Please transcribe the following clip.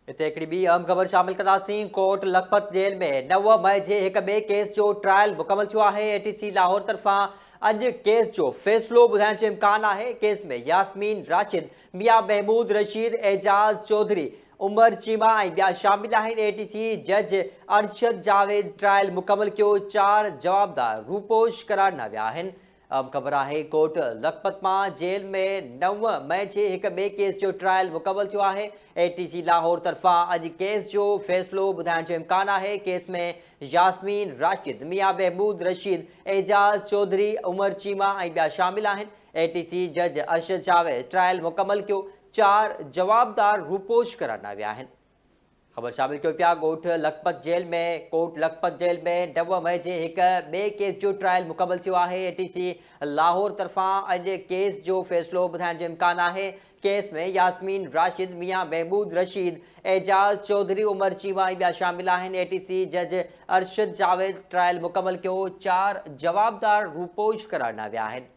هتي هڪڙي ٻي اهم خبر شامل ڪنداسين، ڪوٽ لکپت جيل ۾ 9 مئي جي هڪ ٻئي ڪيس جو ٽرائل مڪمل ٿيو آهي، اي ٽي سي لاهور طرفان اڄ ڪيس جو فيصلو ٻڌائڻ جو امڪان آهي، ڪيس ۾ ياسمين راشد، ميان محمود رشيد، اعجاز چوڌري، عمر چيما ۽ ٻيا شامل آهن، اي ٽي سي جج ارشد جاويد ٽرائل مڪمل ڪيو، چار جوابدار روپوش قرار ڏنا ويا آهن. اهم خبر آهي ڪوٽ لکپت مان جيل ۾ 9 مئي جي هڪ ٻئي ڪيس جو ٽرائل مڪمل ٿيو آهي، اي ٽي سي لاهور طرفان اڄ ڪيس جو فيصلو ٻڌائڻ جو امڪان آهي، ڪيس ۾ ياسمين راشد، ميان محمود رشيد، اعجاز چوڌري، عمر چيما ۽ ٻيا شامل آهن، اي ٽي سي جج ارشد جاويد ٽرائل مڪمل ڪيو، چار جوابدار روپوش قرار ڏنا ويا آهن. خبر شامل ڪيو پيا ڳوٺ لکپت جيل ۾ ڪوٽ لکپت جيل ۾ 9 مئي جي هڪ ٻئي ڪيس جو ٽرائل مڪمل ٿيو آهي، اي ٽي سي لاهور طرفان اڄ ڪيس جو فيصلو ٻڌائڻ جو امڪان آهي، ڪيس ۾ ياسمين راشد، ميان محمود رشيد، اعجاز چوڌري، عمر چيما ۽ ٻيا شامل آهن، اي ٽي سي جج ارشد جاويد ٽرائل مڪمل ڪيو، چار جوابدار روپوش قرار ڏنا ويا آهن.